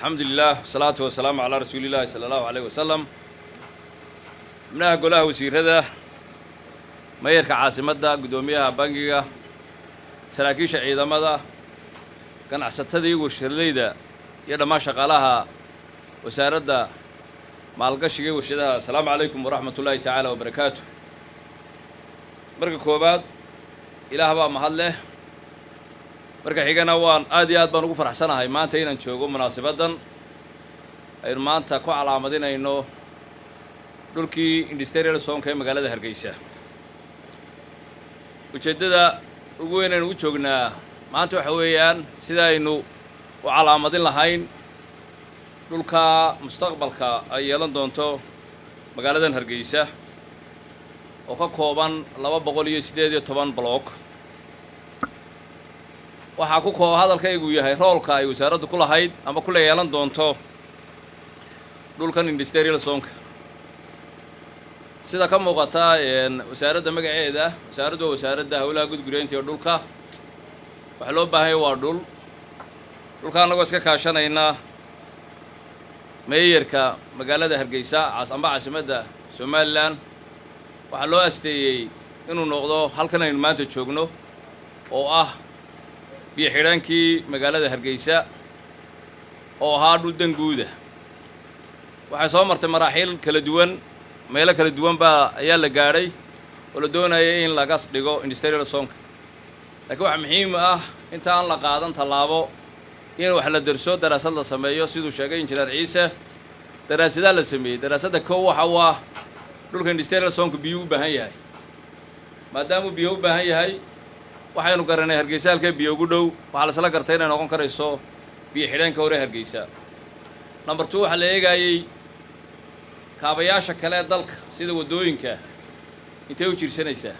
Alxamdu lilah, wasalaatu wasalaamu calaa rasuuli illahi sala allahu alayh wasalam. Xubnaha golaha wasiirada, mayarka caasimadda, guddoomiyaha bangiga, saraakiisha ciidamada, ganacsatadii, warshadleyda iyo dhammaan shaqaalaha Wasaaradda Maalgashiga iyo Warshadaha, asalaamu calaykum waraxmat ullaahi tacaala wabarakaatu. Marka koowaad, Ilaah baa mahad leh. Marka xigana, waan aad iyo aad baan ugu faraxsanahay maanta inaan joogo munaasabaddan aynu maanta ku calaamadinayno dhulkii industrial zone-ka ee magaalada Hargeysa. Ujeeddada ugu weyn aynu u joognaa maanta waxa weeyaan sida aynu u calaamadin lahayn dhulka mustaqbalka ay yeelan doonto magaaladan Hargeysa, oo ka kooban 218 block. Waxaa ku koo hadalkaygu yahay roolka ay wasaaraddu ku lahayd ama kula yeelan doonto dhulkan industrial zone-ka. Sida ka muuqata wasaaradda magaceeda, wasaaraddu waa Wasaaradda Howlaha Guud, Guryeynta iyo Dhulka. Waxaa loo baahanya waa dhul. Dhulka annagoo iska kaashanayna meeyarka magaalada Hargeysa amba caasimadda Somaliland, waxaa loo asteeyey inuu noqdo halkan aynu maanta joogno, oo ah biyo xidhaankii magaalada Hargeysa, oo ahaa dhul danguuda. Waxay soo martay maraaxiil kala duwan, meelo kala duwan baa ayaa la gaadhay oo la doonayay in laga dhigo industrial zone-ka. Laakiin waxaa muhiim ah inta aan la qaadan tallaabo in wax la derso, daraasad la sameeyo. Siduu sheegay Injineer Ciise, daraasadaa la sameeyey. Daraasadda kow waxa u ah dhulka industrial zone-ka biyuu u baahan yahay. Maadaamuu biyo u baahan yahay, waxaynu garanay Hargeysa halkee biyo ugu dhow. Waxaa laisla gartay inay noqon karayso biyo xidheenka hore Hargeysa. Number two, waxaa la eegaayey kaabayaasha kale ee dalka, sida waddooyinka, intay u jirsanaysaa,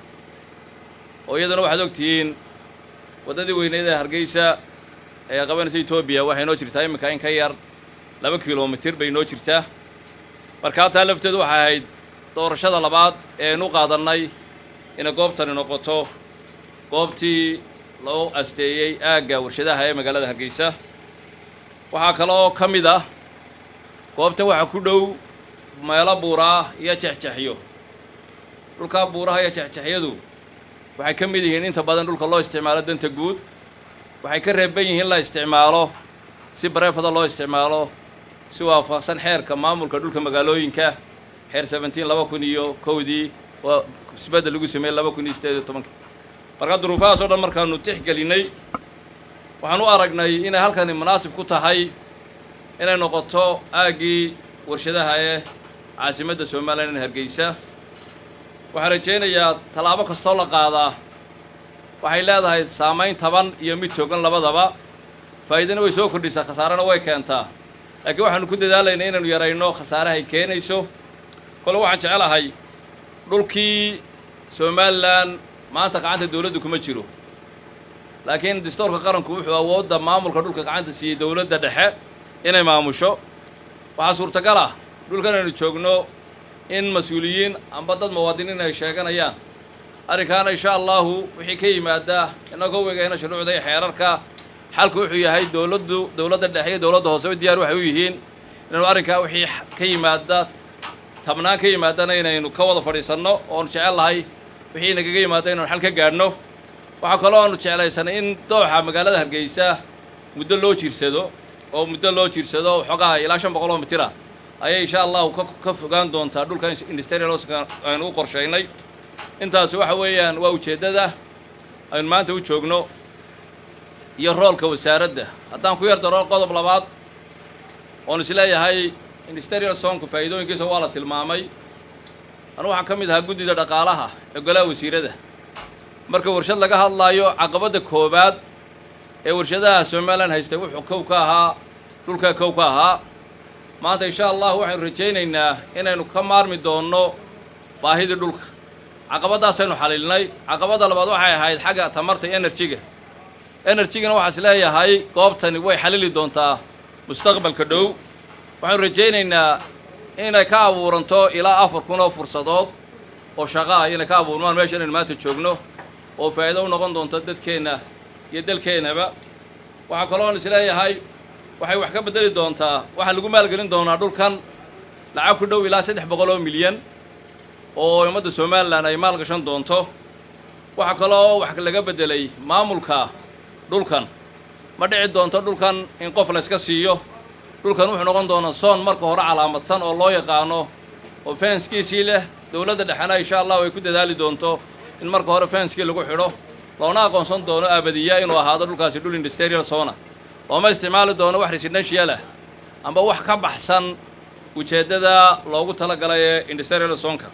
oo iyaduna waxaad og tihiin waddadii weyneyd ee Hargeysa ee qabanaysa Etoobiya waxay noo jirtaa iminka in ka yar 2 kilomitir bay noo jirtaa. Markaa taa lafteedu waxay ahayd doorashada labaad ee aynu qaadannay inay goobtani noqoto goobtii loo asteeyey aagga warshadaha ee magaalada Hargeysa. Waxaa kaloo ka mid ah goobtan waxaa ku dhow meelo buuraah iyo jexjexyo. Dhulkaa buuraha iyo jexjexyadu waxay ka mid yihiin inta badan dhulka loo isticmaalo danta guud. Waxay ka reeban yihiin la isticmaalo si private-a loo isticmaalo, si waafaqsan xeerka maamulka dhulka magaalooyinka, xeer 17 2001-dii, oo isbeddel lagu sameeyey 2018-kii. Markaa duruufahaas o dhan markaanu tixgelinnay, waxaan u aragnay inay halkani munaasib ku tahay inay noqoto aaggii warshadaha ee caasimadda Somaliland Hargeysa. Waxaan rajaynayaa tallaabo kastoo la qaadaa waxay leedahay saamayn taban iyo mid togan labadaba. Faa'iidana way soo kordhisaa, khasaarena way keentaa, laakiin waxaanu ku dadaalaynaa inaynu yarayno khasaarahay keenayso. Kole waxaan jecelahay dhulkii Somaliland maanta gacanta dawladdu kuma jiro, laakiin distoorka qaranku wuxuu awoodda maamulka dhulka gacanta siiyey dawladda dhexe inay maamusho. Waxaa suurtagal ah dhulkan aynu joogno in mas-uuliyiin amba dad muwaadiniin ay sheeganayaan. Arrinkaana, insha Allahu, wixii ka yimaada innagoo wegayna shuruucda iyo xeerarka, xalku wuxuu yahay dowladdu, dowladda dhexe iyo dowladda hooseba diyaar waxay u yihiin inaynu arrinkaa wixii ka yimaada, tabnaan ka yimaadana, inaynu ka wada fadhiisanno, oonu jecel lahay wixii nagaga yimaada inaynu xal ka gaadhno. Waxaa kaloo aanu jeclaysanay in dooxa magaalada Hargeysa muddo loo jirsado, oo muddo loo jirsado xoogaha ilaa 500 oo mitir ah ayay, insha Allahu, ka fogaan doontaa dhulka industrial aynu u qorshaynay. Intaasi waxa weeyaan waa ujeeddada aynu maanta u joogno iyo roolka wasaaradda. Haddaan ku yar daro qodob labaad oon isleeyahay industrial zone-ku faa'iidooyinkiisa waa la tilmaamay. Anu waxaan ka mid ahaa guddida dhaqaalaha ee golaha wasiirada. Marka warshad laga hadlaayo, caqabadda koowaad ee warshadaha Somaliland haystay wuxuu kow ka ahaa dhulkaa, kow ka ahaa. Maanta, insha Allah, waxaynu rajaynaynaa inaynu ka maarmi doonno baahidii dhulka. Caqabaddaasaynu xalilnay. Caqabadda labaad waxay ahayd xagga tamarta iyo energy-ga. Energy-gana waxaa is leeyahay goobtani way xalili doontaa mustaqbalka dhow. Waxaynu rajaynaynaa inay ka abuuranto ilaa 4000 oo fursadood oo shaqo ah inay ka abuurmaan meesha inaynu maanta joogno, oo faa'iido u noqon doonto dadkeenna iyo dalkeennaba. Waxaa kaloon is leeyahay Waxay wax ka beddeli doontaa, waxaa lagu maalgelin doonaa dhulkan lacag ku dhow ilaa 300 milyan oo ummadda Somaliland ay maal gashan doonto. Waxaa kaloo wax laga beddelay maamulka dhulkan. Ma dhici doonto dhulkan in qof layska siiyo. Dhulkan wuxuu noqon doonaa zone marka hore calaamadsan oo loo yaqaano oo fence-kiisii leh. Dowladda dhexena, insha Allahu, ay ku dadaali doonto in marka hore fence-kii lagu xidho, loona aqoonsan doono abadiya inuu ahaado dhulkaasi dhul industrial zone. Looma isticmaali doono wax residential ah amba wax ka baxsan ujeeddada loogu talagalay ee industrial zone-ka.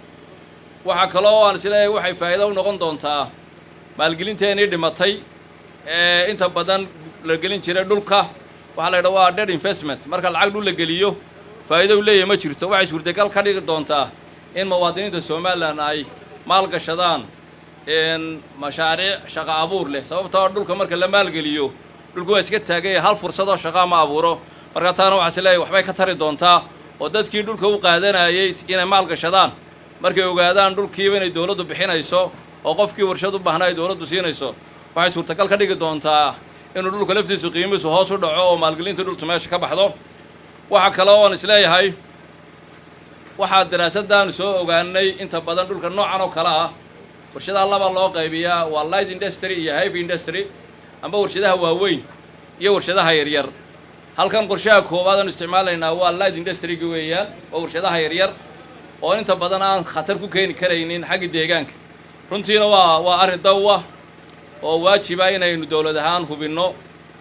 Waxaa kaloo aan isleeyahay waxay faa'iido u noqon doontaa maalgelinteenii dhimatay ee inta badan la gelin jiray dhulka. Waxaa la yidhaha waa dead investment. Marka lacag dhul la geliyo, faa'iido u leeyahy ma jirto. Waxay suurtagal ka dhigi doontaa in muwaadiniinta Somaliland ay maal gashadaan mashaariic shaqo abuur leh, sababtoo dhulka marka la maalgeliyo, dhulku waa iska taaganya, hal fursadoo shaqaa ma abuuro. Marka taana waxaa is leeyahay waxbay ka tari doontaa, oo dadkii dhulka u qaadanayay inay maal gashadaan, markay ogaadaan dhulkiiba inay dowladdu bixinayso oo qofkii warshad u baahnaa ay dowladdu siinayso, waxay suurtagal ka dhigi doontaa inuu dhulka laftiisu qiimihiisu hoos u dhaco oo maalgelinta dhultu meesha ka baxdo. Waxaa kale oon isleeyahay, waxaa daraasaddaanu soo ogaanay inta badan dhulka noocan oo kale ah warshadaha laba loo qaybiyaa: waa light industry iyo heavy industry, amba warshadaha waaweyn iyo warshadaha yaryar. Halkan qorshaha koowaad aanu isticmaalaynaa waa light industry-ga weeyaan, oo warshadaha yaryar oo inta badan aan khatar ku keeni karaynin xagga deegaanka. Runtiina waa arrin dawa oo waajiba inaynu dowlad ahaan hubinno.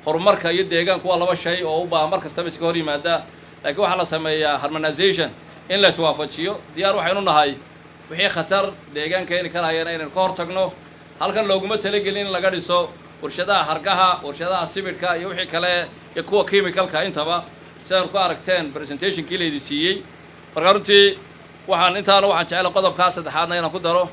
Horumarka iyo deegaanku waa laba shay oo u baahan mar kastaba iska hor yimaada, laakiin waxaa la sameeyaa harmonization, in la iswaafajiyo. Diyaar waxaynu nahay wixii khatar deegaan keeni karayana inaynu ka hor tagno. Halkan looguma talagelin in laga dhiso warshadaha hargaha, warshadaha sibidhka iyo wixii kale iyo kuwa chemical-ka intaba, sidaanu ku aragteen presentation-kii laydi siiyey. Marka runtii waxaan intaana waxaan jeclay qodobkaa saddexaadna inaan ku daro.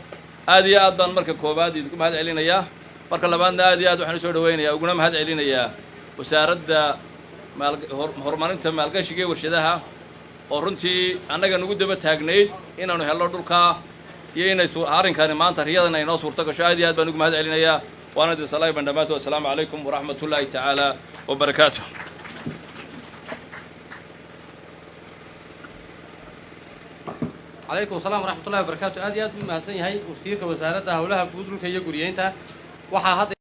Aad iyo aad baan marka koowaad idinku mahad celinayaa. Marka labaadna, aad iyo aad waxaan usoo dhaweynayaa, uguna mahad celinayaa Wasaaradda maal Horumarinta Maalgashiga ee Warshadaha, oo runtii annaga nagu daba taagnayd inaanu helno dhulkaa iyo inay arrinkani maanta riyadan ay noo suurto gasho. Aad iyo aad baan ugu mahad celinayaa. Waana idin salaaman dhammaantood. Wasalaamu calaykum waraxmat ullaahi tacaala wabarakaatuh. Calaykum asalaam waraxmatullahi wabarakaatu. Aad iyo aad buu mahadsan yahay wasiirka Wasaaradda Howlaha Guud, Dhulka iyo Guriyeynta. Waxaa hadda